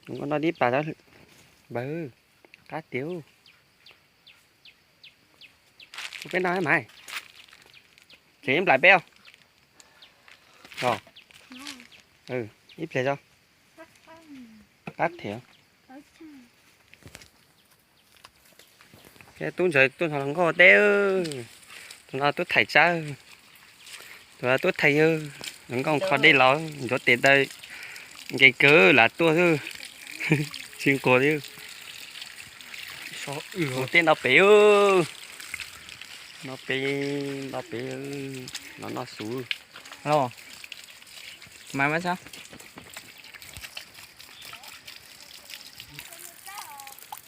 Noj dib pas, npawg, qab tiag. Peb noj mas, tseem ib nplais peb os. Ib pliag tso, qab thiab. Tub ntxawg tuaj nrog hluas nkauj teb, tus no tub Thaim Tsab, tus no tub Thaim Yawg, hluas nkauj kho dej los ntxuav tes taw, nkees kawg lam tuaj xwb, tsis nquag li. Mus tej no pem, no pem, no pem, no noj su. Mas mas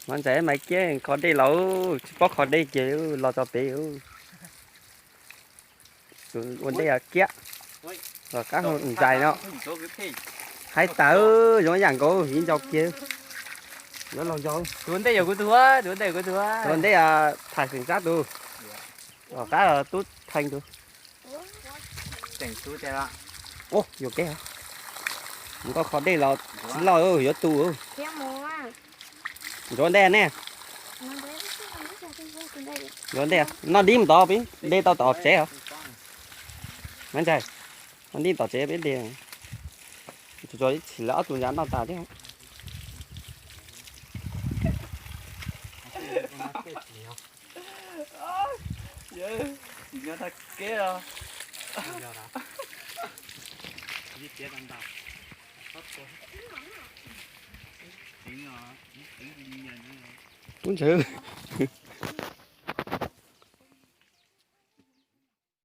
Maiv Ntxais Maiv Kiab kho dej los, tsis paub kho dej ces los txog pem. Tus ua ntej Kiab, los qab hau Ntxais no. Haib tas, zoo yam nkaus viv ncaus kiag. Yuav los ncaus. Tus ua ntej yog kuv tus, tus ua ntej yog kuv tus. Tus ua ntej Thaim Xeem Tsab tus, los qab tub Thaim tus. Ua yuam kev, mus koj kho dej los tsis loj yuav tu. Ntxuav ntej ne. Ntxuav ntej, noj dib mus tod peb de tau tom tsev os. Maiv Ntxais, noj dib tom tsev peb de. Tsuas tsuas ib chim lawv ob tug ntxhais noj tas thiab. Tub ntxawg.